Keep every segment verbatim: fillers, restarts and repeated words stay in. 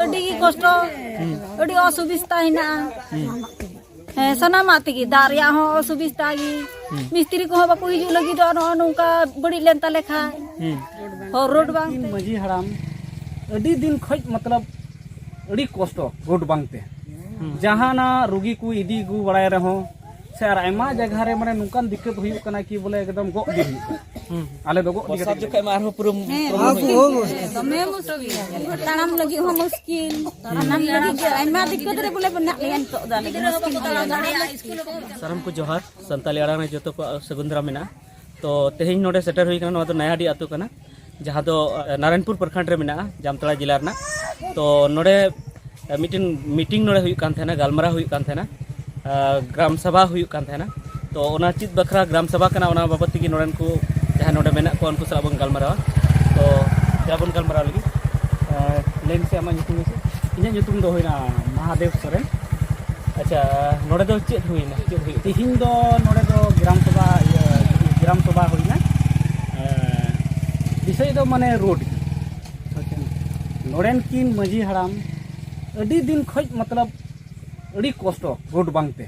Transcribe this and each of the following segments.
ᱟᱹᱰᱤ ᱜᱮ ᱠᱚᱥᱴᱚ, ᱟᱹᱰᱤ ᱚᱥᱩᱵᱤᱥᱛᱟ ᱦᱮᱱᱟᱜᱼᱟ᱾ ᱦᱮᱸ, ᱥᱟᱱᱟᱢᱟᱜ ᱛᱮᱜᱮ, ᱫᱟᱜ ᱨᱮᱭᱟᱜ ᱦᱚᱸ ᱚᱥᱩᱵᱤᱥᱛᱟ ᱜᱮ᱾ ᱢᱤᱥᱛᱨᱤ ᱠᱚᱦᱚᱸ ᱵᱟᱠᱚ ᱦᱤᱡᱩᱜ ᱞᱟᱹᱜᱤᱫᱚᱜᱼᱟ, ᱱᱚᱜᱼᱚ ᱱᱚᱝᱠᱟ ᱵᱟᱹᱲᱤᱡ ᱞᱮᱱ ᱛᱟᱞᱮ ᱠᱷᱟᱱ᱾ ᱦᱚᱨ ᱨᱳᱰ ᱵᱟᱝ ᱛᱮ᱾ ᱢᱟᱹᱡᱷᱤ ᱦᱟᱲᱟᱢ ᱟᱹᱰᱤ ᱫᱤᱱ ᱠᱷᱚᱡ, ᱢᱚᱛᱞᱚᱵ, ᱟᱹᱰᱤ ᱠᱚᱥᱴᱚ ᱨᱳᱰ ᱵᱟᱝ ᱛᱮ᱾ ᱡᱟᱦᱟᱱᱟᱜ ᱨᱩᱜᱤ ᱠᱚ ᱤᱫᱤ ᱟᱹᱜᱩ ᱵᱟᱲᱟᱭ ᱨᱮᱦᱚᱸ ᱥᱮ ᱟᱨ ᱟᱭᱢᱟ ᱡᱟᱭᱜᱟ ᱨᱮ, ᱢᱟᱱᱮ, ᱱᱚᱝᱠᱟᱱ ᱫᱤᱠᱠᱟᱛ ᱦᱩᱭᱩᱜ ᱠᱟᱱᱟ ᱠᱤ ᱵᱚᱞᱮ ᱮᱠᱫᱚᱢ ᱜᱚᱜ ᱤᱫᱤ ᱦᱩᱭᱩᱜ ᱠᱟᱱᱟ᱾ ᱟᱞᱮ ᱫᱚ ᱜᱚᱜ ᱤᱫᱤ ᱵᱚᱨᱥᱟ ᱠᱟᱛᱮ ᱡᱚᱠᱷᱮᱡ ᱢᱟ ᱟᱨᱦᱚᱸ ᱯᱩᱨᱟᱹ ᱦᱮᱸ, problem ᱦᱩᱭᱩᱜ ᱠᱟᱱᱟ᱾ ᱫᱚᱢᱮ ᱢᱩᱥᱠᱤᱞ᱾ ᱛᱟᱲᱟᱢ ᱞᱟᱹᱜᱤᱫ ᱦᱚᱸ ᱢᱩᱥᱠᱤᱞ, ᱛᱟᱲᱟᱢ ᱞᱟᱹᱜᱤᱫ ᱜᱮ ᱟᱭᱢᱟ ᱫᱤᱠᱠᱟᱛ ᱨᱮ ᱵᱚᱞᱮ ᱢᱮᱱᱟᱜ ᱞᱮᱭᱟ ᱱᱤᱛᱚᱜ ᱫᱚ ᱟᱞᱮ ᱫᱚ ᱢᱩᱥᱠᱤᱞ ᱜᱮᱭᱟ᱾ ᱥᱟᱱᱟᱢ ᱠᱚ ᱡᱚᱦᱟᱨ, ᱥᱟᱱᱛᱟᱲᱤ ᱟᱲᱟᱝ ᱨᱮ ᱡᱚᱛᱚ ᱠᱚᱣᱟᱜ ᱥᱟᱹᱜᱩᱱ ᱫᱟᱨᱟᱢ ᱢᱮᱱᱟᱜᱼᱟ᱾ ᱛᱚ, ᱛᱮᱦᱮᱧ ᱱᱚᱰᱮ ᱥᱮᱴᱮᱨ ᱦᱩᱭ ᱠᱟᱱᱟ, ᱱᱚᱣᱟ ᱫᱚ ᱱᱟᱭᱟᱰᱤ ᱟᱹᱛᱩ ᱠᱟᱱᱟ, ᱡᱟᱦᱟᱸ ᱫᱚ, ᱟᱸ, ᱱᱟᱨᱟᱭᱚᱱᱯᱩᱨ ᱯᱨᱚᱠᱷᱚᱸᱰ ᱨᱮ ᱢᱮᱱᱟᱜᱼᱟ, ᱡᱟᱢᱛᱟᱲᱟ ᱡᱮᱞᱟ ᱨᱮᱱᱟᱜ᱾ ᱛᱚ, ᱱᱚᱰᱮ, ᱟᱸ, ᱢᱤᱫᱴᱮᱱ meeting ᱱᱚᱰᱮ ᱦᱩᱭᱩᱜ ᱠᱟᱱ ᱛᱟᱦᱮᱱᱟ, ᱜᱟᱞᱢᱟᱨᱟᱣ ᱦᱩᱭᱩᱜ ᱠᱟᱱ ᱛᱟᱦᱮᱱᱟ, ᱟᱸ, ᱜᱨᱟᱢ ᱥᱟᱵᱷᱟ ᱦᱩᱭᱩᱜ ᱠᱟᱱ ᱛᱟᱦᱮᱱᱟ᱾ ᱛᱚ, ᱚᱱᱟ ᱪᱮᱫ ᱵᱟᱠᱷᱨᱟ ᱜᱨᱟᱢ ᱥᱟᱵᱷᱟ ᱠᱟᱱᱟ, ᱚᱱᱟ ᱵᱟᱵᱚᱫ ᱛᱮᱜᱮ ᱱᱚᱰᱮᱱ ᱠᱚ ᱡᱟᱦᱟᱸᱭ ᱱᱚᱰᱮ ᱢᱮᱱᱟᱜ ᱠᱚᱣᱟ, ᱩᱱᱠᱩ ᱥᱟᱞᱟᱜ ᱵᱚᱱ ᱜᱟᱞᱢᱟᱨᱟᱣᱟ᱾ ᱛᱚ, ᱪᱮᱫᱟᱜ ᱵᱚᱱ ᱜᱟᱞᱢᱟᱨᱟᱣ ᱞᱟᱹᱜᱤᱫ? ᱟᱸ, ᱞᱟᱹᱭ ᱢᱮᱥᱮ, ᱟᱢᱟᱜ ᱧᱩᱛᱩᱢ ᱢᱮᱥᱮ᱾ ᱤᱧᱟᱹᱜ ᱧᱩᱛᱩᱢ ᱫᱚ ᱦᱩᱭᱱᱟ ᱢᱟᱦᱟᱫᱮᱵ ᱥᱚᱨᱮᱱ᱾ ᱟᱪᱪᱷᱟ, ᱱᱚᱰᱮ ᱫᱚ ᱪᱮᱫ ᱦᱩᱭᱱᱟ? ᱪᱮᱫ ᱦᱩᱭᱩᱜ ᱠᱟᱱᱟ? ᱛᱤᱦᱤᱧ ᱫᱚ ᱱᱚᱰᱮ ᱫᱚ ᱜᱨᱟᱢ ᱥᱚᱵᱷᱟ, ᱤᱭᱟᱹ, ᱜᱨᱟᱢ ᱥᱚᱵᱷᱟ ᱦᱩᱭᱱᱟ᱾ ᱮᱸ, ᱵᱤᱥᱚᱭ ᱫᱚ ᱢᱟᱱᱮ ᱨᱳᱰ᱾ ᱟᱪᱪᱷᱟ᱾ ᱱᱚᱰᱮᱱ ᱠᱤᱱ ᱢᱟᱹᱡᱷᱤ ᱦᱟᱲᱟᱢ ᱟᱹᱰᱤ ᱫᱤᱱ ᱠᱷᱚᱡ, ᱢᱚᱛᱞᱚᱵ, ᱟᱹᱰᱤ ᱠᱚᱥᱴᱚ ᱨᱳᱰ ᱵᱟᱝᱛᱮ᱾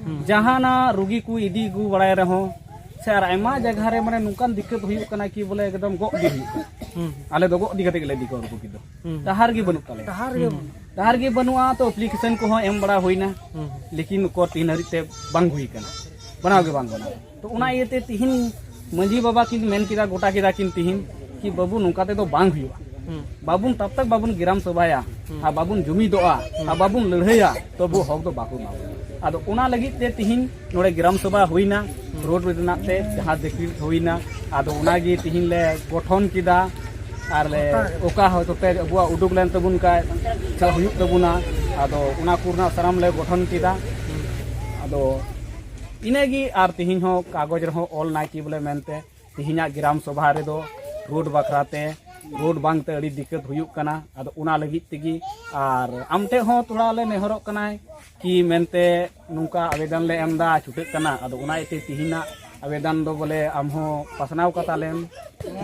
ᱦᱩᱸ᱾ ᱡᱟᱦᱟᱱᱟᱜ ᱨᱩᱜᱤ ᱠᱚ ᱤᱫᱤ ᱟᱹᱜᱩ ᱵᱟᱲᱟᱭ ᱨᱮᱦᱚᱸ ᱥᱮ ᱟᱨ ᱟᱭᱢᱟ ᱡᱟᱭᱜᱟ ᱨᱮ, ᱢᱟᱱᱮ, ᱱᱚᱝᱠᱟᱱ ᱫᱤᱠᱠᱟᱛ ᱦᱩᱭᱩᱜ ᱠᱟᱱᱟ ᱠᱤ ᱵᱚᱞᱮ ᱮᱠᱫᱚᱢ ᱜᱚᱜ ᱤᱫᱤ ᱦᱩᱭᱩᱜ ᱠᱟᱱᱟ᱾ ᱦᱩᱸ᱾ ᱟᱞᱮ ᱫᱚ ᱜᱚᱜ ᱤᱫᱤ ᱠᱟᱛᱮ ᱜᱮᱞᱮ ᱤᱫᱤ ᱠᱚᱣᱟ ᱨᱩᱜᱤ ᱫᱚ᱾ ᱦᱩᱸ᱾ ᱰᱟᱦᱟᱨ ᱜᱮ ᱵᱟᱹᱱᱩᱜ ᱛᱟᱞᱮᱭᱟ᱾ ᱰᱟᱦᱟᱨ ᱜᱮ ᱵᱟᱹᱱᱩᱜ᱾ ᱰᱟᱦᱟᱨ ᱜᱮ ᱵᱟᱹᱱᱩᱜᱼᱟ, ᱛᱚ application ᱠᱚᱦᱚᱸ ᱮᱢ ᱵᱟᱲᱟ ᱦᱩᱭᱱᱟ᱾ ᱦᱩᱸ᱾ ᱞᱮᱠᱤᱱ ᱩᱠᱩᱨ ᱛᱤᱦᱤᱧ ᱦᱟᱹᱨᱤᱡ ᱛᱮ ᱵᱟᱝ ᱦᱩᱭ ᱠᱟᱱᱟ, ᱵᱮᱱᱟᱣ ᱜᱮ ᱵᱟᱝ ᱵᱮᱱᱟᱣ᱾ ᱛᱚ ᱚᱱᱟ ᱤᱭᱟᱹᱛᱮ ᱛᱤᱦᱤᱧ ᱢᱟᱹᱡᱷᱤ ᱵᱟᱵᱟ ᱠᱤᱱ ᱢᱮᱱ ᱠᱮᱫᱟ, ᱜᱚᱴᱟ ᱠᱮᱫᱟ ᱠᱤᱱ ᱛᱤᱦᱤᱧ ᱠᱤ, "ᱵᱟᱹᱵᱩ, ᱱᱚᱝᱠᱟ ᱛᱮᱫᱚ ᱵᱟᱝ ᱦᱩᱭᱩᱜᱼᱟ᱾ ᱦᱩᱸ᱾ ᱵᱟᱵᱩᱱ, ᱛᱟᱵ ᱛᱟᱠ ᱵᱟᱵᱩᱱ ᱜᱨᱟᱢ ᱥᱚᱵᱷᱟᱭᱟ ᱦᱩᱸ᱾ ᱟᱨ ᱵᱟᱵᱩᱱ ᱡᱩᱢᱤᱫᱚᱜᱼᱟ ᱦᱩᱸ᱾ ᱟᱨ ᱵᱟᱵᱩᱱ ᱞᱟᱹᱲᱦᱟᱹᱭᱟ, ᱛᱚᱵᱩ ᱦᱚᱠ ᱫᱚ ᱵᱟᱠᱚ ᱮᱢᱟ ᱵᱚᱱᱟ᱾" ᱟᱫᱚ ᱚᱱᱟ ᱞᱟᱹᱜᱤᱫ ᱛᱮ ᱛᱤᱦᱤᱧ ᱱᱚᱰᱮ ᱜᱨᱟᱢ ᱥᱚᱵᱷᱟ ᱦᱩᱭᱱᱟ, ᱦᱩᱸ᱾ ᱨᱳᱰ ᱨᱮᱱᱟᱜ ᱛᱮ ᱡᱟᱦᱟᱸ ᱫᱮᱠᱷᱤᱞ ᱦᱩᱭᱱᱟ, ᱟᱫᱚ ᱚᱱᱟᱜᱮ ᱛᱤᱦᱤᱧ ᱞᱮ ᱜᱚᱴᱷᱚᱱ ᱠᱮᱫᱟ᱾ ᱟᱨ ᱞᱮ, ᱚᱠᱟ ᱦᱚᱭᱛᱳ ᱛᱮ ᱟᱵᱚᱣᱟᱜ ᱩᱰᱩᱠ ᱞᱮᱱ ᱛᱟᱵᱚᱱ ᱠᱷᱟᱡ, ᱪᱮᱫ ᱦᱩᱭᱩᱜ ᱛᱟᱵᱚᱱᱟ, ᱟᱫᱚ ᱚᱱᱟ ᱠᱚ ᱨᱮᱱᱟᱜ ᱥᱟᱱᱟᱢ ᱞᱮ ᱜᱚᱴᱷᱚᱱ ᱠᱮᱫᱟ᱾ ᱟᱫᱚ ᱤᱱᱟᱹᱜᱮ, ᱟᱨ ᱛᱤᱦᱤᱧ ᱦᱚᱸ ᱠᱟᱜᱚᱡᱽ ᱨᱮᱦᱚᱸ ᱚᱞ ᱱᱟᱭ ᱠᱤ ᱵᱚᱞᱮ ᱢᱮᱱᱛᱮ, ᱛᱤᱦᱤᱧᱟᱜ ᱜᱨᱟᱢ ᱥᱚᱵᱷᱟ ᱨᱮᱫᱚ ᱨᱳᱰ ᱵᱟᱠᱷᱨᱟ ᱛᱮ, ᱨᱳᱰ ᱵᱟᱝ ᱛᱮ ᱟᱹᱰᱤ ᱫᱤᱠᱠᱟᱛ ᱦᱩᱭᱩᱜ ᱠᱟᱱᱟ᱾ ᱟᱫᱚ ᱚᱱᱟ ᱞᱟᱹᱜᱤᱫ ᱛᱮᱜᱮ, ᱟᱨ ᱟᱢ ᱴᱷᱮᱡ ᱦᱚᱸ ᱛᱷᱚᱲᱟ ᱞᱮ ᱱᱮᱦᱚᱨᱚᱜ ᱠᱟᱱᱟᱭ ᱠᱤ ᱢᱮᱱᱛᱮ, ᱱᱚᱝᱠᱟ ᱟᱵᱮᱫᱚᱱ ᱞᱮ ᱮᱢ ᱮᱫᱟ, ᱪᱷᱩᱴᱟᱹᱜ ᱠᱟᱱᱟ᱾ ᱟᱫᱚ ᱚᱱᱟ ᱤᱭᱟᱹᱛᱮ ᱛᱤᱦᱤᱧᱟᱜ ᱟᱵᱮᱫᱚᱱ ᱫᱚ ᱵᱚᱞᱮ ᱟᱢ ᱦᱚᱸ ᱯᱟᱥᱱᱟᱣ ᱠᱟᱛᱟ ᱞᱮᱢ,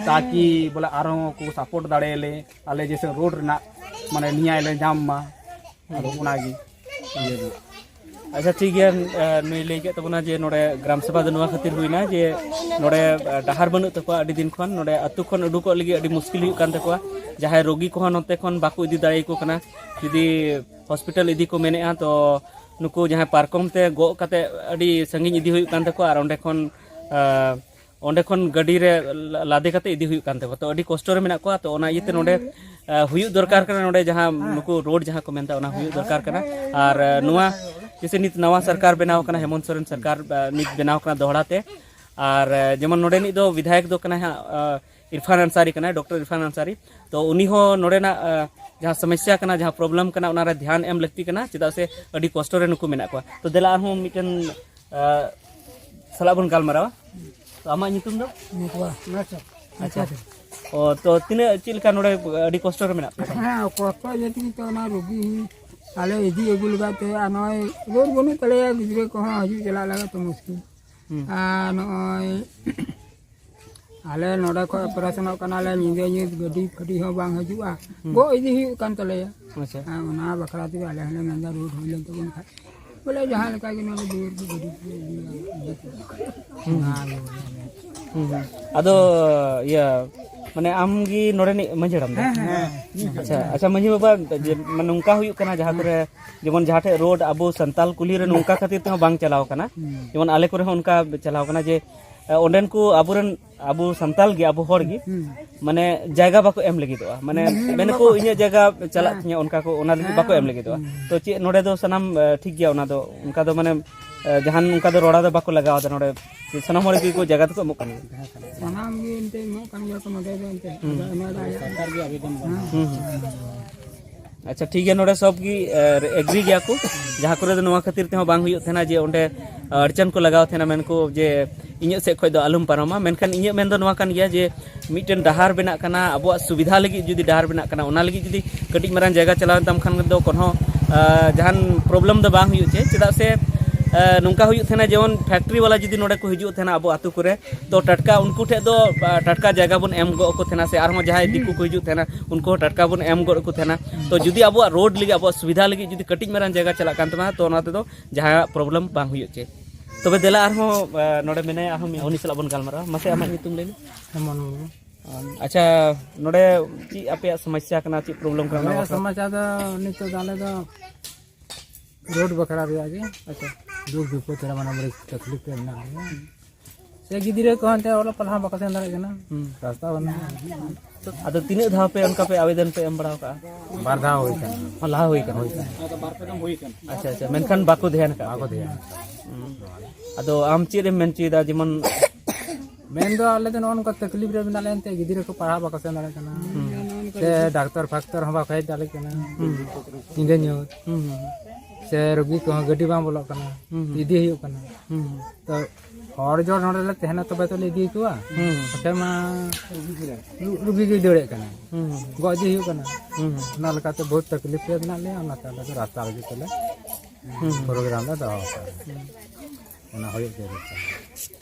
ᱛᱟᱠᱤ ᱵᱚᱞᱮ ᱟᱨᱦᱚᱸ ᱠᱚ ᱥᱟᱯᱳᱨᱴ ᱫᱟᱲᱮᱭᱟᱞᱮ, ᱟᱞᱮ ᱡᱮᱥᱮ ᱨᱳᱰ ᱨᱮᱱᱟᱜ ᱢᱟᱱᱮ ᱱᱮᱭᱟᱭ ᱞᱮ ᱧᱟᱢ ᱢᱟ᱾ ᱟᱫᱚ ᱚᱱᱟᱜᱮ ᱤᱭᱟᱹ ᱫᱚ᱾ ᱟᱪᱪᱷᱟ, ᱴᱷᱤᱠ ᱜᱮᱭᱟ᱾ ᱮ, ᱱᱩᱭ ᱞᱟᱹᱭ ᱠᱮᱫ ᱛᱟᱵᱚᱱᱟ ᱡᱮ ᱱᱚᱰᱮ ᱜᱨᱟᱢ ᱥᱚᱵᱷᱟ ᱫᱚ ᱱᱚᱣᱟ ᱠᱷᱟᱹᱛᱤᱨ ᱦᱩᱭᱱᱟ ᱡᱮ ᱱᱚᱰᱮ, ᱮ, ᱰᱟᱦᱟᱨ ᱵᱟᱹᱱᱩᱜ ᱛᱟᱠᱚᱣᱟ ᱟᱹᱰᱤ ᱫᱤᱱ ᱠᱷᱚᱱ᱾ ᱱᱚᱰᱮ ᱟᱹᱛᱩ ᱠᱷᱚᱱ ᱩᱰᱩᱠᱚᱜ ᱞᱟᱹᱜᱤᱫ ᱟᱹᱰᱤ ᱢᱩᱥᱠᱤᱞ ᱦᱩᱭᱩᱜ ᱠᱟᱱ ᱛᱟᱠᱚᱣᱟ᱾ ᱡᱟᱦᱟᱸᱭ ᱨᱳᱜᱤ ᱠᱚᱦᱚᱸ ᱱᱚᱛᱮ ᱠᱷᱚᱱ ᱵᱟᱠᱚ ᱤᱫᱤ ᱫᱟᱲᱮᱭᱟᱠᱚ ᱠᱟᱱᱟ᱾ ᱡᱩᱫᱤ ᱦᱚᱥᱯᱤᱴᱟᱞ ᱤᱫᱤ ᱠᱚ ᱢᱮᱱᱮᱫᱼᱟ, ᱛᱚ ᱱᱩᱠᱩ ᱡᱟᱦᱟᱸᱭ ᱯᱟᱨᱠᱚᱢ ᱛᱮ ᱜᱚᱜ ᱠᱟᱛᱮ ᱟᱹᱰᱤ ᱥᱟᱺᱜᱤᱧ ᱤᱫᱤ ᱦᱩᱭᱩᱜ ᱠᱟᱱ ᱛᱟᱠᱚᱣᱟ, ᱟᱨ ᱚᱸᱰᱮ ᱠᱷᱚᱱ, ᱮ, ᱚᱸᱰᱮ ᱠᱷᱚᱱ ᱜᱟᱹᱰᱤ ᱨᱮ ᱞᱟ-, ᱞᱟᱫᱮ ᱠᱟᱛᱮ ᱤᱫᱤ ᱦᱩᱭᱩᱜ ᱠᱟᱱ ᱛᱟᱠᱚᱣᱟ᱾ ᱛᱚ ᱟᱹᱰᱤ ᱠᱚᱥᱴᱚ ᱨᱮ ᱢᱮᱱᱟᱜ ᱠᱚᱣᱟ᱾ ᱛᱚ ᱚᱱᱟ ᱤᱭᱟᱹᱛᱮ ᱱᱚᱰᱮ, ᱮ, ᱦᱩᱭᱩᱜ ᱫᱚᱨᱠᱟᱨ ᱠᱟᱱᱟ, ᱱᱚᱰᱮ ᱡᱟᱦᱟᱸ ᱱᱩᱠᱩ ᱨᱳᱰ ᱡᱟᱦᱟᱸ ᱠᱚ ᱢᱮᱱᱫᱟ, ᱚᱱᱟ ᱦᱩᱭᱩᱜ ᱫᱚᱨᱠᱟᱨ ᱠᱟᱱᱟ᱾ ᱟᱨ, ᱮ, ᱱᱚᱣᱟ ᱡᱮᱥᱮ ᱱᱤᱛ ᱱᱟᱣᱟ ᱥᱚᱨᱠᱟᱨ ᱵᱮᱱᱟᱣ ᱠᱟᱱᱟ, ᱦᱮᱢᱚᱱᱛ ᱥᱚᱨᱮᱱ ᱥᱚᱨᱠᱟᱨ, ᱮ, ᱱᱤᱛ ᱵᱮᱱᱟᱣ ᱠᱟᱱᱟ ᱫᱚᱦᱲᱟ ᱛᱮ᱾ ᱟᱨ, ᱮ, ᱡᱮᱢᱚᱱ ᱱᱚᱰᱮᱱᱤᱡ ᱫᱚ ᱵᱤᱫᱷᱟᱭᱚᱠ ᱫᱚ ᱠᱟᱱᱟᱭ ᱦᱟᱸᱜ, ᱮ, ᱤᱨᱯᱷᱟᱱ ᱟᱱᱥᱟᱨᱤ ᱠᱟᱱᱟᱭ, ᱰᱚᱠᱴᱚᱨ ᱤᱨᱯᱷᱟᱱ ᱟᱱᱥᱟᱨᱤ᱾ ᱛᱚ ᱩᱱᱤ ᱦᱚᱸ ᱱᱚᱰᱮᱱᱟᱜ, ᱮ, ᱡᱟᱦᱟᱸ ᱥᱚᱢᱚᱥᱥᱟ ᱠᱟᱱᱟ, ᱡᱟᱦᱟᱸ ᱯᱨᱚᱵᱞᱮᱢ ᱠᱟᱱᱟ, ᱚᱱᱟᱨᱮ ᱫᱷᱮᱭᱟᱱ ᱮᱢ ᱞᱟᱹᱠᱛᱤ ᱠᱟᱱᱟ, ᱪᱮᱫᱟᱜ ᱥᱮ ᱟᱹᱰᱤ ᱠᱚᱥᱴᱚ ᱨᱮ ᱱᱩᱠᱩ ᱢᱮᱱᱟᱜ ᱠᱚᱣᱟ᱾ ᱛᱚ ᱫᱮᱞᱟ ᱟᱨᱦᱚᱸ ᱢᱤᱫᱴᱮᱱ, ᱮ, ᱥᱟᱞᱟᱜ ᱵᱚᱱ ᱜᱟᱞᱢᱟᱨᱟᱣᱟ᱾ ᱛᱚ ᱟᱢᱟᱜ ᱧᱩᱛᱩᱢ ᱫᱚ? ᱱᱩᱠᱩᱣᱟᱜ ᱟᱪᱪᱷᱟ᱾ ᱟᱪᱪᱷᱟ᱾ ᱚ, ᱛᱚ ᱛᱤᱱᱟᱹᱜ, ᱪᱮᱫ ᱞᱮᱠᱟ ᱱᱚᱰᱮ ᱟᱹᱰᱤ ᱠᱚᱥᱴᱚ ᱨᱮ ᱢᱮᱱᱟᱜ ᱯᱮᱭᱟ? ᱦᱮᱸ, ᱠᱚᱥᱴᱚ ᱤᱭᱟᱹ ᱛᱮᱜᱮ ᱛᱚ ᱚᱱᱟ ᱨᱩᱜᱤ ᱟᱞᱮ ᱤᱫᱤ ᱟᱹᱜᱩ ᱞᱟᱜᱟᱫ ᱛᱮ, ᱟᱨ ᱱᱚᱜᱼᱚᱭ ᱨᱳᱰ ᱵᱟᱹᱱᱩᱜ ᱛᱟᱞᱮᱭᱟ, ᱜᱤᱫᱽᱨᱟᱹ ᱠᱚᱦᱚᱸ ᱦᱤᱡᱩᱜ ᱪᱟᱞᱟᱜ ᱞᱟᱜᱟᱫ ᱛᱮ ᱢᱩᱥᱠᱤᱞ᱾ ᱦᱩᱸ᱾ ᱟᱨ ᱱᱚᱜᱼᱚᱭ ᱟᱞᱮ ᱱᱚᱰᱮ ᱠᱷᱚᱱ ᱚᱯᱟᱨᱮᱥᱚᱱᱚᱜ ᱠᱟᱱᱟᱞᱮ, ᱧᱤᱫᱟᱹ ᱧᱩᱛ ᱜᱟᱹᱰᱤ ᱯᱷᱟᱹᱰᱤ ᱦᱚᱸ ᱵᱟᱝ ᱦᱤᱡᱩᱜᱼᱟ, ᱦᱩᱸ᱾ ᱜᱚᱜ ᱤᱫᱤ ᱦᱩᱭᱩᱜ ᱠᱟᱱ ᱛᱟᱞᱮᱭᱟ᱾ ᱟᱪᱪᱷᱟ᱾ ᱟᱨ ᱚᱱᱟ ᱵᱟᱠᱷᱨᱟ ᱛᱮᱜᱮ ᱟᱞᱮ ᱦᱚᱸᱞᱮ ᱢᱮᱱᱫᱟ, ᱨᱳᱰ ᱦᱩᱭ ᱞᱮᱱ ᱛᱟᱵᱚᱱ ᱠᱷᱟᱱ ᱵᱚᱞᱮ ᱡᱟᱦᱟᱸ ᱞᱮᱠᱟ ᱜᱮ ᱱᱚᱰᱮ ᱫᱩᱣᱟᱹᱨ ᱠᱚ ᱜᱟᱹᱰᱤ ᱠᱚ ᱤᱫᱤᱭᱟ, ᱤᱫᱤ ᱠᱚᱣᱟ᱾ ᱦᱩᱸ᱾ ᱚᱱᱟ ᱜᱮ ᱵᱚᱞᱮ ᱟᱞᱮ ᱦᱩᱸ, ᱦᱩᱸ᱾ ᱟᱫᱚ ᱤᱭᱟᱹ, ᱢᱟᱱᱮ ᱟᱢ ᱜᱮ ᱱᱚᱰᱮᱱᱤᱡ ᱢᱟᱹᱡᱷᱤ ᱦᱟᱲᱟᱢ ᱫᱚ? ᱦᱮᱸ, ᱦᱮᱸ, ᱦᱮᱸ᱾ ᱟᱪᱪᱷᱟ, ᱟᱪᱪᱷᱟ, ᱢᱟᱹᱡᱷᱤ ᱵᱟᱵᱟ, ᱡᱮ, ᱢᱟᱱᱮ ᱱᱚᱝᱠᱟ ᱦᱩᱭᱩᱜ ᱠᱟᱱᱟ, ᱡᱟᱦᱟᱸ ᱠᱚᱨᱮ, ᱡᱮᱢᱚᱱ ᱡᱟᱦᱟᱸ ᱴᱷᱮᱡ ᱨᱳᱰ ᱟᱵᱚ ᱥᱟᱱᱛᱟᱞ ᱠᱩᱞᱦᱤ ᱨᱮ ᱱᱚᱝᱠᱟ ᱠᱷᱟᱹᱛᱤᱨ ᱛᱮᱦᱚᱸ ᱵᱟᱝ ᱪᱟᱞᱟᱣ ᱠᱟᱱᱟ, ᱦᱩᱸ᱾ ᱡᱮᱢᱚᱱ ᱟᱞᱮ ᱠᱚᱨᱮ ᱦᱚᱸ ᱚᱱᱠᱟ ᱪᱟᱞᱟᱣ ᱠᱟᱱᱟ ᱡᱮ, ᱮ, ᱚᱸᱰᱮᱱ ᱠᱚ ᱟᱵᱚᱨᱮᱱ, ᱟᱵᱚ ᱥᱟᱱᱛᱟᱞ ᱜᱮ, ᱟᱵᱚ ᱦᱚᱲ ᱜᱮ, ᱦᱩᱸ᱾ ᱢᱟᱱᱮ ᱡᱟᱭᱜᱟ ᱵᱟᱠᱚ ᱮᱢ ᱞᱟᱹᱜᱤᱫᱚᱜᱼᱟ, ᱢᱟᱱᱮ ᱦᱩᱸ, ᱦᱩᱸ, ᱢᱮᱱᱟᱠᱚ ᱵᱟᱠᱚ᱾ ᱤᱧᱟᱹᱜ ᱡᱟᱭᱜᱟ ᱪᱟᱞᱟᱜ ᱦᱮᱸ᱾ ᱛᱤᱧᱟᱹ, ᱚᱱᱠᱟ ᱠᱚ, ᱚᱱᱟ ᱞᱟᱹᱜᱤᱫ ᱦᱮᱸ, ᱵᱟᱠᱚ ᱮᱢ ᱦᱮᱸ, ᱞᱟᱹᱜᱤᱫᱚᱜᱼᱟ᱾ ᱦᱩᱸ᱾ ᱛᱚ ᱪᱮᱫ ᱱᱚᱰᱮ ᱫᱚ ᱥᱟᱱᱟᱢ, ᱮ, ᱴᱷᱤᱠ ᱜᱮᱭᱟ, ᱚᱱᱟ ᱫᱚ ᱚᱱᱠᱟ ᱫᱚ ᱢᱟᱱᱮ, ᱮ, ᱡᱟᱦᱟᱱ ᱚᱱᱠᱟ ᱫᱚ ᱨᱚᱲᱟ ᱫᱚ ᱵᱟᱠᱚ ᱞᱟᱜᱟᱣ ᱮᱫᱟ ᱱᱚᱰᱮ, ᱥᱟᱱᱟᱢ ᱦᱚᱲ ᱜᱮᱠᱚ ᱡᱟᱭᱜᱟ ᱫᱚᱠᱚ ᱮᱢᱚᱜ ᱠᱟᱱ ᱜᱮᱭᱟ᱾ ᱥᱟᱱᱟᱢ ᱜᱮ ᱮᱱᱛᱮ ᱮᱢᱚᱜ ᱠᱟᱱ ᱜᱮᱭᱟ ᱠᱚ ᱱᱚᱰᱮ ᱫᱚ ᱮᱱᱛᱮ᱾ ᱦᱩᱸ᱾ ᱟᱫᱚ ᱚᱱᱟ ᱫᱚ ᱟᱭᱟᱜ ᱥᱚᱨᱠᱟᱨ ᱜᱮ ᱟᱵᱮᱫᱚᱱ ᱵᱟᱝ᱾ ᱦᱩᱸ, ᱦᱩᱸ᱾ ᱟᱪᱪᱷᱟ, ᱴᱷᱤᱠ ᱜᱮᱭᱟ, ᱱᱚᱰᱮ ᱥᱚᱵ ᱜᱮ, ᱮ, ᱮᱜᱽᱨᱤ ᱜᱮᱭᱟ ᱠᱚ, ᱡᱟᱦᱟᱸ ᱠᱚᱨᱮ ᱫᱚ ᱱᱚᱣᱟ ᱠᱷᱟᱹᱛᱤᱨ ᱛᱮᱦᱚᱸ ᱵᱟᱝ ᱦᱩᱭᱩᱜ ᱛᱟᱦᱮᱱᱟ ᱡᱮ ᱚᱸᱰᱮ, ᱮ, ᱟᱹᱰᱤᱪᱟᱱ ᱠᱚ ᱞᱟᱜᱟᱣ ᱛᱟᱦᱮᱱᱟ, ᱢᱮᱱᱠᱚ ᱡᱮ ᱤᱧᱟᱹᱜ ᱥᱮᱫ ᱠᱷᱚᱱ ᱫᱚ ᱟᱞᱚᱢ ᱯᱟᱨᱚᱢᱟ, ᱢᱮᱱᱠᱷᱟᱱ ᱤᱧᱟᱹᱜ ᱢᱮᱱ ᱫᱚ ᱱᱚᱣᱟ ᱠᱟᱱ ᱜᱮᱭᱟ ᱡᱮ ᱢᱤᱫᱴᱮᱱ ᱰᱟᱦᱟᱨ ᱵᱮᱱᱟᱜ ᱠᱟᱱᱟ, ᱟᱵᱚᱣᱟᱜ ᱥᱩᱵᱤᱫᱷᱟ ᱞᱟᱹᱜᱤᱫ ᱡᱩᱫᱤ ᱰᱟᱦᱟᱨ ᱵᱮᱱᱟᱜ ᱠᱟᱱᱟ, ᱚᱱᱟ ᱞᱟᱹᱜᱤᱫ ᱡᱩᱫᱤ ᱠᱟᱹᱴᱤᱡ ᱢᱟᱨᱟᱝ ᱡᱟᱭᱜᱟ ᱪᱟᱞᱟᱣᱮᱱ ᱛᱟᱢ ᱠᱷᱟᱱ ᱫᱚ ᱠᱳᱱᱳ, ᱮ, ᱡᱟᱦᱟᱱ ᱯᱨᱚᱵᱞᱮᱢ ᱫᱚ ᱵᱟᱝ ᱦᱩᱭᱩᱜ ᱪᱮ, ᱪᱮᱫᱟᱜ ᱥᱮ ᱱᱚᱝᱠᱟ ᱦᱩᱭᱩᱜ ᱛᱟᱦᱮᱱᱟ, ᱡᱮᱢᱚᱱ ᱯᱷᱮᱠᱴᱨᱤ ᱵᱟᱞᱟ ᱡᱩᱫᱤ ᱱᱚᱰᱮ ᱠᱚ ᱦᱤᱡᱩᱜ ᱛᱟᱦᱮᱱᱟ ᱟᱵᱚ ᱟᱹᱛᱩ ᱠᱚᱨᱮ, ᱛᱚ ᱴᱟᱴᱠᱟ ᱩᱱᱠᱩ ᱴᱷᱮᱱ ᱫᱚ ᱴᱟᱴᱠᱟ ᱡᱟᱭᱜᱟ ᱵᱚᱱ ᱮᱢ ᱜᱚᱫ ᱟᱠᱚ ᱛᱟᱦᱮᱱᱟ, ᱥᱮ ᱟᱨᱦᱚᱸ ᱡᱟᱦᱟᱸᱭ ᱫᱤᱠᱩ ᱠᱚ ᱦᱤᱡᱩᱜ ᱛᱟᱦᱮᱱᱟ, ᱩᱱᱠᱩ ᱦᱚᱸ ᱴᱟᱴᱠᱟ ᱵᱚᱱ ᱮᱢ ᱜᱚᱫ ᱟᱠᱚ ᱛᱟᱦᱮᱱᱟ᱾ ᱛᱚ ᱡᱩᱫᱤ ᱟᱵᱚᱣᱟᱜ ᱨᱳᱰ ᱞᱟᱹᱜᱤᱫ, ᱟᱵᱚᱣᱟᱜ ᱥᱩᱵᱤᱫᱷᱟ ᱞᱟᱹᱜᱤᱫ ᱡᱩᱫᱤ ᱠᱟᱹᱴᱤᱡ ᱢᱟᱨᱟᱝ ᱡᱟᱭᱜᱟ ᱪᱟᱞᱟᱜ ᱠᱟᱱ ᱛᱟᱵᱚᱱᱟ, ᱛᱚ ᱚᱱᱟ ᱛᱮᱫᱚ ᱡᱟᱦᱟᱸ ᱯᱨᱚᱵᱞᱮᱢ ᱵᱟᱝ ᱦᱩᱭᱩᱜ ᱪᱮ᱾ ᱛᱚᱵᱮ ᱫᱮᱞᱟ ᱟᱨᱦᱚᱸ ᱱᱚᱰᱮ ᱢᱮᱱᱟᱭᱟ, ᱟᱨᱦᱚᱸ ᱩᱱᱤ ᱥᱟᱞᱟᱜ ᱵᱚᱱ ᱜᱟᱞᱢᱟᱨᱟᱣᱟ᱾ ᱢᱟᱥᱮ, ᱟᱢᱟᱜ ᱧᱩᱛᱩᱢ ᱞᱟᱹᱭ ᱢᱮ᱾ ᱦᱮᱢᱚᱱ ᱢᱩᱨᱢᱩ᱾ ᱟᱪᱪᱷᱟ, ᱱᱚᱰᱮ ᱪᱮᱫ ᱟᱯᱮᱭᱟᱜ ᱥᱚᱢᱚᱥᱥᱟ ᱠᱟᱱᱟ, ᱪᱮᱫ ᱯᱨᱚᱵᱞᱮᱢ ᱠᱟᱱᱟ ᱱᱚᱣᱟ ᱟᱞᱮᱭᱟᱜ ᱵᱟᱠᱷᱨᱟ? ᱥᱚᱢᱚᱥᱥᱟ ᱫᱚ ᱱᱤᱛᱚᱜ ᱫᱚ ᱟᱞᱮ ᱫᱚ ᱨᱳᱰ ᱵᱟᱠᱷᱨᱟ ᱨᱮᱭᱟᱜ ᱜᱮ᱾ ᱟᱪᱪᱷᱟ᱾ ᱫᱩᱠ ᱵᱤᱯᱚᱫ ᱨᱮ ᱢᱟᱱᱮ ᱵᱟᱹᱲᱤᱡ ᱛᱟᱠᱞᱤᱯ ᱨᱮ ᱢᱮᱱᱟᱜ ᱞᱮᱭᱟ᱾ ᱥᱮ ᱜᱤᱫᱽᱨᱟᱹ ᱠᱚ ᱦᱟᱱᱛᱮ ᱚᱞᱚᱜ ᱯᱟᱲᱦᱟᱣ ᱵᱟᱠᱚ ᱥᱮᱱ ᱫᱟᱲᱮᱭᱟᱜ ᱠᱟᱱᱟ᱾ ᱦᱩᱸ᱾ ᱨᱟᱥᱛᱟ ᱵᱟᱹᱱᱩᱜᱼᱟ᱾ ᱟᱫᱚ ᱛᱤᱱᱟᱹᱜ ᱫᱷᱟᱣ ᱯᱮ ᱚᱱᱠᱟ ᱯᱮ ᱟᱵᱮᱫᱚᱱ ᱯᱮ ᱮᱢ ᱵᱟᱲᱟ ᱟᱠᱟᱜᱼᱟ? ᱵᱟᱨ ᱫᱷᱟᱣ ᱦᱩᱭ ᱠᱟᱱᱟ᱾ ᱦᱚᱸ, ᱞᱟᱦᱟ ᱦᱩᱭ ᱠᱟᱱᱟ᱾ ᱦᱩᱭ ᱠᱟᱱᱟ᱾ ᱟᱪᱪᱷᱟ, ᱟᱪᱪᱷᱟ, ᱢᱮᱱᱠᱷᱟᱱ ᱵᱟᱠᱚ ᱫᱷᱮᱭᱟᱱ ᱠᱟᱜᱼᱟ᱾ ᱵᱟᱠᱚ ᱫᱷᱮᱭᱟᱱ᱾ ᱦᱩᱸ᱾ ᱟᱫᱚ ᱟᱢ ᱪᱮᱫ ᱮᱢ ᱢᱮᱱ ᱦᱚᱪᱚᱭᱮᱫᱟ, ᱡᱮᱢᱚᱱ? ᱢᱮᱱ ᱫᱚ ᱟᱞᱮ ᱫᱚ ᱱᱚᱜᱼᱚ ᱱᱚᱝᱠᱟ ᱛᱟᱠᱞᱤᱯ ᱨᱮ ᱢᱮᱱᱟᱜ ᱞᱮᱱᱛᱮ ᱜᱤᱫᱽᱨᱟᱹ ᱠᱚ ᱯᱟᱲᱦᱟᱣ ᱵᱟᱠᱚ ᱥᱮᱱ ᱫᱟᱲᱮᱭᱟᱜ ᱠᱟᱱᱟ᱾ ᱦᱩᱸ᱾ ᱥᱮ ᱰᱟᱠᱛᱟᱨ ᱯᱷᱟᱠᱛᱟᱨ ᱦᱚᱸ ᱵᱟᱠᱚ ᱦᱮᱡ ᱫᱟᱲᱮᱭᱟᱜ ᱠᱟᱱᱟ᱾ ᱦᱩᱸ᱾ ᱧᱤᱫᱟᱹ ᱧᱩᱛ᱾ ᱦᱩᱸ, ᱦᱩᱸ᱾ ᱥᱮ ᱨᱩᱜᱤ ᱠᱚᱦᱚᱸ ᱜᱟᱹᱰᱤ ᱵᱟᱝ ᱵᱚᱞᱚᱜ ᱠᱟᱱᱟ᱾ ᱦᱩᱸ, ᱦᱩᱸ᱾ ᱤᱫᱤ ᱦᱩᱭᱩᱜ ᱠᱟᱱᱟ᱾ ᱦᱩᱸ, ᱦᱩᱸ᱾ ᱛᱚ ᱦᱚᱲ ᱡᱚᱲ ᱱᱚᱰᱮ ᱞᱮ ᱛᱟᱦᱮᱱᱟ ᱛᱚᱵᱮ ᱛᱚ ᱞᱮ ᱤᱫᱤ ᱠᱚᱣᱟ᱾ ᱦᱩᱸ, ᱦᱩᱸ᱾ ᱵᱟᱠᱷᱟᱡ ᱢᱟ ᱨᱩ-, ᱨᱩᱜᱤ ᱜᱮ ᱫᱟᱹᱲᱮᱫ ᱠᱟᱱᱟ᱾ ᱦᱩᱸ, ᱦᱩᱸ᱾ ᱜᱚᱡ ᱤᱫᱤ ᱦᱩᱭᱩᱜ ᱠᱟᱱᱟ᱾ ᱦᱩᱸ, ᱦᱩᱸ᱾ ᱚᱱᱟ ᱞᱮᱠᱟᱛᱮ ᱵᱚᱦᱩᱛ ᱛᱟᱠᱞᱤᱯ ᱨᱮ ᱢᱮᱱᱟᱜ ᱞᱮᱭᱟ, ᱚᱱᱟᱛᱮ ᱟᱞᱮ ᱫᱚ ᱨᱟᱥᱛᱟ ᱞᱟᱹᱜᱤᱫ ᱛᱮᱞᱮ ᱦᱩᱸ, ᱦᱩᱸ᱾ ᱯᱨᱳᱜᱨᱟᱢ ᱞᱮ ᱫᱚᱦᱚ ᱠᱟᱜᱼᱟ᱾ ᱦᱩᱸ᱾ ᱚᱱᱟ ᱦᱩᱭᱩᱜ ᱡᱟᱹᱨᱩᱲ ᱠᱟᱱᱟ᱾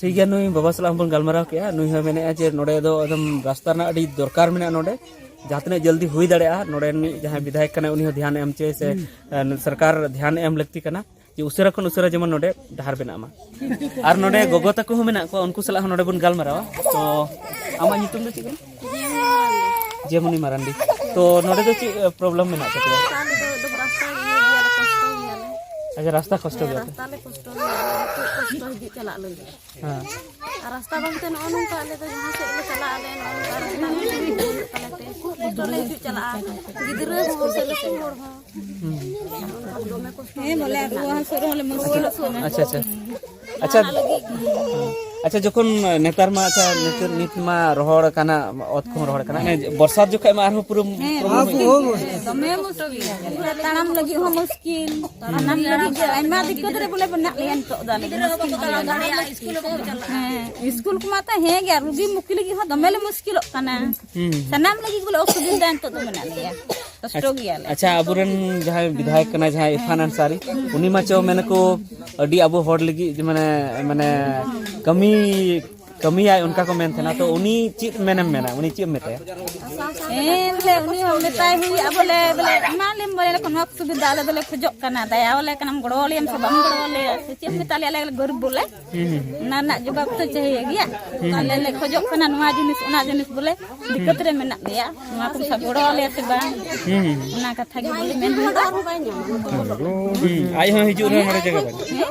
ᱴᱷᱤᱠ ᱜᱮᱭᱟ, ᱱᱩᱭ ᱵᱟᱵᱟ ᱥᱟᱞᱟᱜ ᱦᱚᱸᱵᱚᱱ ᱜᱟᱞᱢᱟᱨᱟᱣ ᱠᱮᱜᱼᱟ᱾ ᱱᱩᱭ ᱦᱚᱸ ᱢᱮᱱᱮᱫᱼᱟ ᱡᱮ ᱱᱚᱰᱮ ᱫᱚ ᱮᱠᱫᱚᱢ ᱨᱟᱥᱛᱟ ᱨᱮᱱᱟᱜ ᱟᱹᱰᱤ ᱫᱚᱨᱠᱟᱨ ᱢᱮᱱᱟᱜᱼᱟ᱾ ᱱᱚᱰᱮ ᱡᱟᱦᱟᱸ ᱛᱤᱱᱟᱹᱜ ᱡᱚᱞᱫᱤ ᱦᱩᱭ ᱫᱟᱲᱮᱭᱟᱜᱼᱟ, ᱱᱚᱰᱮ ᱨᱤᱱᱤᱡ ᱡᱟᱦᱟᱸᱭ ᱵᱤᱫᱷᱟᱭᱚᱠ ᱠᱟᱱᱟᱭ, ᱩᱱᱤ ᱦᱚᱸ ᱫᱷᱮᱭᱟᱱ ᱮᱢ ᱪᱮ, ᱥᱮ, ᱮ, ᱥᱚᱨᱠᱟᱨ ᱫᱷᱮᱭᱟᱱ ᱮᱢ ᱞᱟᱹᱠᱛᱤ ᱠᱟᱱᱟ ᱡᱮ ᱩᱥᱟᱹᱨᱟ ᱠᱷᱚᱱ ᱩᱥᱟᱹᱨᱟ ᱡᱮᱢᱚᱱ ᱱᱚᱰᱮ ᱰᱟᱦᱟᱨ ᱵᱮᱱᱟᱜ ᱢᱟ᱾ ᱟᱨ ᱱᱚᱰᱮ ᱜᱚᱜᱚ ᱛᱟᱠᱚ ᱦᱚᱸ ᱢᱮᱱᱟᱜ ᱠᱚᱣᱟ, ᱩᱱᱠᱩ ᱥᱟᱞᱟᱜ ᱦᱚᱸ ᱱᱚᱰᱮ ᱵᱚᱱ ᱜᱟᱞᱢᱟᱨᱟᱣᱟ᱾ ᱛᱚ ᱟᱢᱟᱜ ᱧᱩᱛᱩᱢ ᱫᱚ ᱪᱮᱫ ᱠᱟᱱᱟ? ᱡᱮᱢᱚᱱᱤ ᱢᱟᱨᱟᱱᱰᱤ᱾ ᱛᱚ ᱱᱚᱰᱮ ᱫᱚ ᱪᱮᱫ, ᱮ, ᱯᱨᱚᱵᱞᱮᱢ ᱢᱮᱱᱟᱜ ᱛᱟᱯᱮᱭᱟ? ᱟᱞᱮ ᱫᱚ ᱮᱠᱫᱚᱢ ᱨᱟᱥᱛᱟ ᱤᱭᱟᱹ ᱜᱮᱭᱟᱞᱮ, ᱠᱚᱥᱴᱚ ᱜᱮᱭᱟᱞᱮ᱾ ᱟᱪᱪᱷᱟ, ᱨᱟᱥᱛᱟ ᱠᱚᱥᱴᱚ ᱦᱮᱸ, ᱜᱮᱭᱟ ᱯᱮ? ᱨᱟᱥᱛᱟ ᱞᱮ ᱠᱚᱥᱴᱚ ᱜᱮᱭᱟ, ᱟᱹᱰᱤ ᱠᱚᱥᱴᱚ ᱦᱤᱡᱩᱜ ᱪᱟᱞᱟᱜ ᱞᱟᱹᱜᱤᱫ᱾ ᱦᱮᱸ᱾ ᱟᱨ ᱨᱟᱥᱛᱟ ᱵᱟᱝᱛᱮ ᱱᱚᱜᱼᱚ ᱱᱚᱝᱠᱟ ᱟᱞᱮ ᱫᱚ ᱡᱟᱦᱟᱸ ᱥᱮᱫ ᱞᱮ ᱪᱟᱞᱟᱜ ᱟᱞᱮ, ᱱᱚᱜᱼᱚ ᱱᱚᱝᱠᱟ ᱨᱟᱥᱛᱟ ᱵᱟᱝ ᱦᱩᱭᱩᱜ ᱛᱟᱞᱮ ᱛᱮ ᱠᱷᱩᱵ ᱠᱚᱥᱴᱚ ᱞᱮ ᱦᱤᱡᱩᱜ ᱪᱟᱞᱟᱜᱼᱟ᱾ ᱜᱤᱫᱽᱨᱟᱹ ᱦᱚᱸ ᱥᱮ ᱞᱟᱹᱴᱩ ᱦᱚᱲ ᱦᱚᱸ᱾ ᱦᱩᱸ᱾ ᱫᱚᱢᱮ ᱠᱚᱥᱴᱚ ᱦᱮᱸ, ᱵᱚᱞᱮ ᱨᱩᱣᱟᱹ ᱦᱟᱹᱥᱩ ᱨᱮᱦᱚᱸ ᱞᱮ ᱢᱩᱥᱠᱤᱞᱚᱜ ᱠᱟᱱᱟ᱾ ᱟᱪᱪᱷᱟ, ᱟᱪᱪᱷᱟ᱾ ᱟᱪᱪᱷᱟ᱾ ᱡᱟᱦᱟᱱᱟᱜ ᱞᱟᱹᱜᱤᱫ ᱜᱮ᱾ ᱟᱪᱪᱷᱟ, ᱡᱚᱠᱷᱚᱱ ᱱᱮᱛᱟᱨ ᱢᱟ, ᱟᱪᱪᱷᱟ, ᱱᱤᱛᱚᱜ, ᱱᱤᱛ ᱢᱟ ᱨᱚᱦᱚᱲ ᱠᱟᱱᱟ, ᱚᱛ ᱠᱚᱦᱚᱸ ᱨᱚᱦᱚᱲ ᱠᱟᱱᱟ᱾ ᱦᱮᱸ, ᱵᱚᱨᱥᱟᱛ ᱡᱚᱠᱷᱚᱱ ᱢᱟ ᱟᱨᱦᱚᱸ ᱯᱩᱨᱟᱹ ᱦᱮᱸ, problem ᱦᱩᱭᱩᱜᱼᱟ᱾ ᱦᱮᱸ, ᱫᱚᱢᱮ ᱢᱩᱥᱠᱤᱞ᱾ ᱛᱟᱲᱟᱢ ᱞᱟᱹᱜᱤᱫ ᱦᱚᱸ ᱢᱩᱥᱠᱤᱞ᱾ ᱥᱟᱱᱟᱢ ᱞᱟᱹᱜᱤᱫ ᱜᱮ ᱟᱭᱢᱟ ᱫᱤᱠᱠᱟᱛ ᱨᱮ ᱵᱚᱞᱮ ᱢᱮᱱᱟᱜ ᱞᱮᱭᱟ ᱱᱤᱛᱚᱜ ᱫᱚ ᱟᱞᱮ ᱫᱚ᱾ ᱦᱮᱸ, ᱥᱠᱩᱞ ᱠᱚᱢᱟ ᱛᱚ ᱦᱮᱸ ᱜᱮ, ᱟᱨ ᱨᱩᱜᱤ ᱢᱩᱠᱤ ᱞᱟᱹᱜᱤᱫ ᱦᱚᱸ ᱫᱚᱢᱮ ᱞᱮ ᱢᱩᱥᱠᱤᱞᱚᱜ ᱠᱟᱱᱟ᱾ ᱦᱩᱸ᱾ ᱥᱟᱱᱟᱢ ᱞᱟᱹᱜᱤᱫ ᱵᱚᱞᱮ ᱚᱥᱩᱵᱤᱫᱷᱟ ᱱᱤᱛᱚᱜ ᱫᱚ ᱢᱮᱱᱟᱜ ᱞᱮᱭᱟ᱾ ᱠᱚᱥᱴᱚ ᱜᱮᱭᱟᱞᱮ᱾ ᱟᱪᱪᱷᱟ, ᱟᱵᱚᱨᱮᱱ ᱡᱟᱦᱟᱸᱭ ᱵᱤᱫᱷᱟᱭᱚᱠ ᱠᱟᱱᱟᱭ, ᱡᱟᱦᱟᱸᱭ ᱤᱨᱯᱷᱟᱱ ᱟᱱᱥᱟᱨᱤ, ᱩᱱᱤ ᱢᱟ ᱪᱚ ᱢᱮᱱᱟᱠᱚ ᱟᱹᱰᱤ ᱟᱵᱚ ᱦᱚᱲ ᱞᱟᱹᱜᱤᱫ ᱡᱮ ᱢᱟᱱᱮ, ᱢᱟᱱᱮ ᱠᱟᱹᱢᱤ, ᱠᱟᱹᱢᱤᱭᱟᱭ, ᱚᱱᱠᱟ ᱠᱚ ᱢᱮᱱ ᱛᱟᱦᱮᱱᱟ᱾ ᱛᱚ ᱩᱱᱤ ᱪᱮᱫ ᱢᱮᱱᱮᱢ ᱢᱮᱱᱟ? ᱩᱱᱤ ᱪᱮᱫ ᱮᱢ ᱢᱮᱛᱟᱭᱟ? ᱮᱱ ᱦᱤᱞᱳᱜ ᱩᱱᱤ ᱦᱚᱸ ᱢᱮᱛᱟᱭ ᱦᱩᱭᱩᱜᱼᱟ ᱵᱚᱞᱮ, ᱵᱚᱞᱮ ᱮᱢᱟᱞᱮᱢ ᱵᱚᱞᱮ, ᱱᱚᱣᱟ ᱥᱩᱵᱤᱫᱷᱟ ᱟᱞᱮ ᱫᱚᱞᱮ ᱠᱷᱚᱡᱚᱜ ᱠᱟᱱᱟ, ᱫᱟᱭᱟ ᱟᱞᱮ ᱠᱟᱱᱟᱢ, ᱜᱚᱲᱚ ᱟᱞᱮᱭᱟᱢ ᱥᱮ ᱵᱟᱢ ᱜᱚᱲᱚ ᱟᱞᱮᱭᱟ, ᱥᱮ ᱪᱮᱫ ᱮᱢ ᱢᱮᱛᱟ ᱞᱮᱭᱟ, ᱟᱞᱮ ᱜᱚᱨᱤᱵ ᱵᱚᱞᱮ᱾ ᱦᱩᱸ, ᱦᱩᱸ, ᱦᱩᱸ᱾ ᱚᱱᱟ ᱨᱮᱱᱟᱜ ᱡᱚᱵᱟᱵ ᱛᱚ ᱪᱟᱹᱦᱤᱭᱮ ᱜᱮᱭᱟ᱾ ᱦᱩᱸ᱾ ᱟᱞᱮ ᱞᱮ ᱠᱷᱚᱡᱚᱜ ᱠᱟᱱᱟ ᱱᱚᱣᱟ ᱡᱤᱱᱤᱥ, ᱚᱱᱟ ᱡᱤᱱᱤᱥ ᱵᱚᱞᱮ ᱫᱤᱠᱠᱟᱛ ᱨᱮ ᱢᱮᱱᱟᱜ ᱞᱮᱭᱟ, ᱱᱚᱣᱟ ᱠᱚᱢ ᱥᱟ ᱜᱚᱲᱚ ᱟᱞᱮᱭᱟ ᱥᱮ ᱵᱟᱝ? ᱦᱩᱸ, ᱦᱩᱸ, ᱦᱩᱸ᱾ ᱚᱱᱟ ᱠᱟᱛᱷᱟ ᱜᱮ ᱵᱚᱞᱮ ᱢᱮᱱ ᱦᱩᱭᱩᱜᱼᱟ᱾ ᱦᱩᱸ, ᱟᱡ ᱦᱚᱸ ᱦᱤᱡᱩᱜ ᱨᱮᱦᱚᱸ ᱱᱚᱰᱮ ᱡᱟᱭᱜᱟ ᱵᱟᱹᱱᱩᱜ᱾ ᱦᱩᱸ,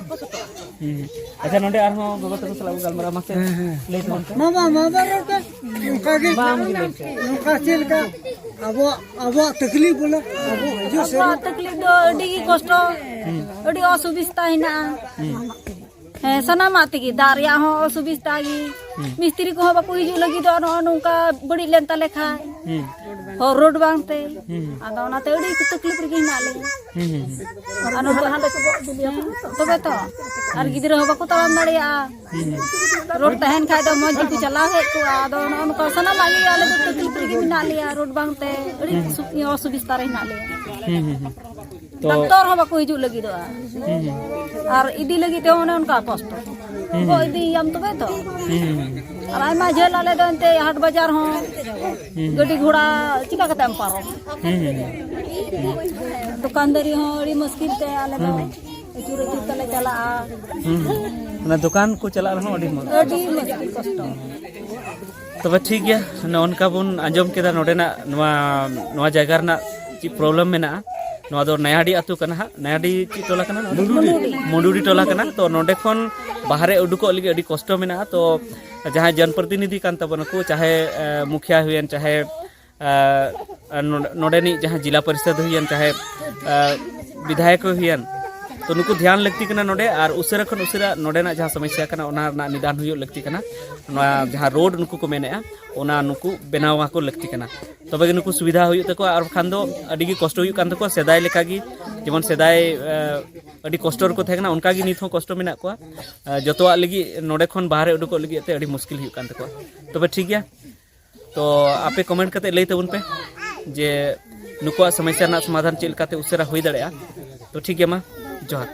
ᱦᱩᱸ᱾ ᱟᱪᱪᱷᱟ, ᱱᱚᱰᱮ ᱟᱨᱦᱚᱸ ᱜᱚᱜᱚ ᱛᱟᱠᱚ ᱥᱟᱞᱟᱜ ᱵᱚᱱ ᱜᱟᱞᱢᱟᱨᱟᱣᱟ, ᱢᱟᱥᱮ᱾ ᱦᱮᱸ, ᱦᱮᱸ᱾ ᱞᱟᱹᱭ ᱛᱟᱵᱚᱱ ᱯᱮ᱾ ᱢᱟ, ᱢᱟ, ᱢᱟ, ᱵᱟᱨᱚ ᱯᱮ᱾ ᱚᱱᱠᱟ ᱜᱮ᱾ ᱵᱟᱝ ᱜᱮ ᱞᱟᱹᱭ ᱯᱮ᱾ ᱱᱚᱝᱠᱟ ᱪᱮᱫ ᱞᱮᱠᱟ ᱟᱵᱚᱣᱟᱜ, ᱟᱵᱚᱣᱟᱜ ᱛᱟᱠᱞᱤᱯ ᱵᱚᱞᱮ, ᱟᱵᱚ ᱦᱤᱡᱩᱜ ᱥᱮᱱᱚᱜ᱾ ᱟᱵᱚᱣᱟᱜ ᱛᱟᱠᱞᱤᱯ ᱫᱚ ᱟᱹᱰᱤ ᱜᱮ ᱠᱚᱥᱴᱚ, ᱦᱩᱸ᱾ ᱟᱹᱰᱤ ᱚᱥᱩᱵᱤᱥᱛᱟ ᱦᱮᱱᱟᱜᱼᱟ᱾ ᱦᱩᱸ᱾ ᱦᱮᱸ, ᱥᱟᱱᱟᱢᱟᱜ ᱛᱮᱜᱮ, ᱫᱟᱜ ᱨᱮᱭᱟᱜ ᱦᱚᱸ ᱚᱥᱩᱵᱤᱥᱛᱟ ᱜᱮ᱾ ᱦᱩᱸ᱾ ᱢᱤᱥᱛᱨᱤ ᱠᱚᱦᱚᱸ ᱵᱟᱠᱚ ᱦᱤᱡᱩᱜ ᱞᱟᱹᱜᱤᱫᱚᱜᱼᱟ, ᱱᱚᱜᱼᱚ ᱱᱚᱝᱠᱟ ᱵᱟᱹᱲᱤᱡ ᱞᱮᱱ ᱛᱟᱞᱮ ᱠᱷᱟᱡ᱾ ᱦᱩᱸ᱾ ᱦᱚᱨ ᱨᱳᱰ ᱵᱟᱝᱛᱮ᱾ ᱦᱩᱸ᱾ ᱟᱫᱚ ᱚᱱᱟᱛᱮ ᱟᱹᱰᱤ ᱛᱟᱠᱞᱤᱯ ᱨᱮᱜᱮ ᱦᱮᱱᱟᱜ ᱞᱮᱭᱟ᱾ ᱦᱩᱸ, ᱦᱩᱸ, ᱦᱩᱸ᱾ ᱟᱨ ᱱᱚᱝᱠᱟ ᱛᱚᱵᱮ ᱛᱚ, ᱟᱨ ᱜᱤᱫᱽᱨᱟᱹ ᱦᱚᱸ ᱵᱟᱠᱚ ᱛᱟᱲᱟᱢ ᱫᱟᱲᱮᱭᱟᱜᱼᱟ᱾ ᱦᱩᱸ, ᱦᱩᱸ᱾ ᱨᱳᱰ ᱛᱟᱦᱮᱱ ᱠᱷᱟᱡ ᱫᱚ ᱢᱚᱡᱽ ᱜᱮᱠᱚ ᱪᱟᱞᱟᱣ ᱦᱮᱡ ᱠᱚᱜᱼᱟ᱾ ᱟᱫᱚ ᱱᱚᱜᱼᱚ ᱱᱚᱝᱠᱟ ᱥᱟᱱᱟᱢᱟᱜ ᱜᱮ ᱟᱞᱮ ᱫᱚ ᱛᱟᱠᱞᱤᱯ ᱨᱮᱜᱮ ᱢᱮᱱᱟᱜ ᱞᱮᱭᱟ, ᱨᱳᱰ ᱵᱟᱝᱛᱮ ᱟᱹᱰᱤ ᱦᱩᱸ᱾ ᱥᱩ-, ᱚᱥᱩᱵᱤᱥᱛᱟ ᱨᱮ ᱦᱮᱱᱟᱜ ᱞᱮᱭᱟ᱾ ᱦᱩᱸ, ᱦᱩᱸ, ᱦᱩᱸ᱾ ᱛᱚ ᱰᱟᱠᱛᱚᱨ ᱦᱚᱸ ᱵᱟᱠᱚ ᱦᱤᱡᱩᱜ ᱞᱟᱹᱜᱤᱫᱚᱜᱼᱟ᱾ ᱦᱩᱸ, ᱦᱩᱸ᱾ ᱟᱨ ᱤᱫᱤ ᱞᱟᱹᱜᱤᱫ ᱛᱮᱦᱚᱸ ᱚᱱᱮ ᱚᱱᱠᱟ ᱠᱚᱥᱴᱚ᱾ ᱦᱩᱸ, ᱜᱚᱜ ᱦᱩᱸ᱾ ᱤᱫᱤᱭᱮᱭᱟᱢ ᱛᱚᱵᱮ ᱛᱚ᱾ ᱦᱩᱸ, ᱦᱩᱸ, ᱦᱩᱸ᱾ ᱟᱨ ᱟᱭᱢᱟ ᱡᱷᱟᱹᱞ ᱟᱞᱮ ᱫᱚ ᱮᱱᱛᱮ ᱦᱟᱴ ᱵᱟᱡᱟᱨ ᱦᱚᱸ, ᱦᱩᱸ᱾ ᱜᱟᱹᱰᱤ ᱜᱷᱚᱲᱟ ᱪᱤᱠᱟ ᱠᱟᱛᱮᱢ ᱯᱟᱨᱚᱢᱟ? ᱦᱩᱸ, ᱦᱩᱸ, ᱦᱩᱸ᱾ ᱫᱚᱠᱟᱱᱫᱟᱨᱤ ᱦᱚᱸ ᱟᱹᱰᱤ ᱢᱩᱥᱠᱤᱞ ᱛᱮ ᱟᱞᱮ ᱫᱚ ᱦᱩᱸ, ᱦᱩᱸ᱾ ᱟᱹᱪᱩᱨ ᱟᱹᱪᱩᱨ ᱛᱮᱞᱮ ᱪᱟᱞᱟᱜᱼᱟ᱾ ᱦᱩᱸ, ᱦᱩᱸ᱾ ᱚᱱᱟ ᱫᱚᱠᱟᱱ ᱠᱚ ᱪᱟᱞᱟᱜ ᱨᱮᱦᱚᱸ ᱟᱹᱰᱤ ᱢᱩᱥᱠᱤᱞ᱾ ᱟᱹᱰᱤ ᱢᱩᱥᱠᱤᱞ ᱠᱚᱥᱴᱚ᱾ ᱛᱚᱵᱮ ᱴᱷᱤᱠ ᱜᱮᱭᱟ, ᱱᱚᱜᱼᱚ ᱱᱚᱝᱠᱟ ᱵᱚᱱ ᱟᱸᱡᱚᱢ ᱠᱮᱫᱟ ᱱᱚᱰᱮᱱᱟᱜ ᱱᱚᱣᱟ, ᱱᱚᱣᱟ ᱡᱟᱭᱜᱟ ᱨᱮᱱᱟᱜ ᱪᱮᱫ problem ᱢᱮᱱᱟᱜᱼᱟ᱾ ᱱᱚᱣᱟ ᱫᱚ ᱱᱟᱭᱟᱰᱤ ᱟᱹᱛᱩ ᱠᱟᱱᱟ ᱦᱟᱸᱜ᱾ ᱱᱟᱭᱟᱰᱤ ᱪᱮᱫ ᱴᱚᱞᱟ ᱠᱟᱱᱟ ᱱᱚᱣᱟ ᱫᱚ? ᱢᱩᱰᱩᱰᱤ᱾ ᱢᱩᱰᱩᱰᱤ ᱴᱚᱞᱟ ᱠᱟᱱᱟ᱾ ᱛᱚ ᱱᱚᱰᱮ ᱠᱷᱚᱱ ᱵᱟᱦᱨᱮ ᱩᱰᱩᱠᱚᱜ ᱞᱟᱹᱜᱤᱫ ᱟᱹᱰᱤ ᱠᱚᱥᱴᱚ ᱢᱮᱱᱟᱜᱼᱟ᱾ ᱛᱚ ᱡᱟᱦᱟᱸᱭ ᱡᱚᱱᱯᱨᱚᱛᱤᱱᱤᱫᱷᱤ ᱠᱟᱱ ᱛᱟᱵᱚᱱᱟᱠᱚ, ᱪᱟᱦᱮ, ᱮ, ᱢᱩᱠᱷᱤᱭᱟ ᱦᱩᱭᱮᱱ, ᱪᱟᱦᱮ, ᱮ, ᱱᱚᱰᱮ-, ᱱᱚᱰᱮᱱᱤᱡ ᱡᱟᱦᱟᱸ ᱡᱤᱞᱟ ᱯᱚᱨᱤᱥᱚᱫ ᱦᱩᱭᱮᱱ, ᱪᱟᱦᱮ, ᱮ, ᱵᱤᱫᱷᱟᱭᱚᱠ ᱦᱩᱭᱮᱱ, ᱛᱚ ᱱᱩᱠᱩ ᱫᱷᱮᱭᱟᱱ ᱞᱟᱹᱠᱛᱤ ᱠᱟᱱᱟ ᱱᱚᱰᱮ, ᱟᱨ ᱩᱥᱟᱹᱨᱟ ᱠᱷᱚᱱ ᱩᱥᱟᱹᱨᱟ ᱱᱚᱰᱮᱱᱟᱜ ᱡᱟᱦᱟᱸ ᱥᱚᱢᱚᱥᱥᱟ ᱠᱟᱱᱟ ᱚᱱᱟ ᱨᱮᱱᱟᱜ ᱱᱤᱫᱟᱱ ᱦᱩᱭᱩᱜ ᱞᱟᱹᱠᱛᱤ ᱠᱟᱱᱟ᱾ ᱱᱚᱣᱟ ᱡᱟᱦᱟᱸ ᱨᱳᱰ ᱱᱩᱠᱩ ᱠᱚ ᱢᱮᱱᱮᱫᱼᱟ, ᱚᱱᱟ ᱱᱩᱠᱩ ᱵᱮᱱᱟᱣ ᱟᱠᱚ ᱞᱟᱹᱠᱛᱤ ᱠᱟᱱᱟ, ᱛᱚᱵᱮ ᱜᱮ ᱱᱩᱠᱩ ᱥᱩᱵᱤᱫᱷᱟ ᱦᱩᱭᱩᱜ ᱛᱟᱠᱚᱣᱟ᱾ ᱟᱨ ᱵᱟᱠᱷᱟᱱ ᱫᱚ ᱟᱹᱰᱤ ᱜᱮ ᱠᱚᱥᱴᱚ ᱦᱩᱭᱩᱜ ᱠᱟᱱ ᱛᱟᱠᱚᱣᱟ᱾ ᱥᱮᱫᱟᱭ ᱞᱮᱠᱟ ᱜᱮ, ᱡᱮᱢᱚᱱ ᱥᱮᱫᱟᱭ, ᱮ, ᱟᱹᱰᱤ ᱠᱚᱥᱴᱚ ᱨᱮᱠᱚ ᱛᱟᱦᱮᱸ ᱠᱟᱱᱟ, ᱚᱱᱠᱟ ᱜᱮ ᱱᱤᱛ ᱦᱚᱸ ᱠᱚᱥᱴᱚ ᱢᱮᱱᱟᱜ ᱠᱚᱣᱟ᱾ ᱮ, ᱡᱚᱛᱚᱣᱟᱜ ᱞᱟᱹᱜᱤᱫ, ᱱᱚᱰᱮ ᱠᱷᱚᱱ ᱵᱟᱦᱨᱮ ᱩᱰᱩᱠᱚᱜ ᱞᱟᱹᱜᱤᱫ ᱛᱮ ᱟᱹᱰᱤ ᱢᱩᱥᱠᱤᱞ ᱦᱩᱭᱩᱜ ᱠᱟᱱ ᱛᱟᱠᱚᱣᱟ᱾ ᱛᱚᱵᱮ ᱴᱷᱤᱠ ᱜᱮᱭᱟ, ᱛᱚ ᱟᱯᱮ comment ᱠᱟᱛᱮ ᱞᱟᱹᱭ ᱛᱟᱵᱚᱱ ᱯᱮ ᱡᱮ ᱱᱩᱠᱩᱣᱟᱜ ᱥᱚᱢᱚᱥᱥᱟ ᱨᱮᱱᱟᱜ ᱥᱚᱢᱟᱫᱷᱟᱱ ᱪᱮᱫ ᱞᱮᱠᱟᱛᱮ ᱩᱥᱟᱹᱨᱟ ᱦᱩᱭ ᱫᱟᱲᱮᱭᱟᱜᱼᱟ᱾ ᱛᱚ ᱴᱷᱤᱠ ᱜᱮᱭᱟ, ᱢᱟ ᱡᱚᱦᱟᱨ᱾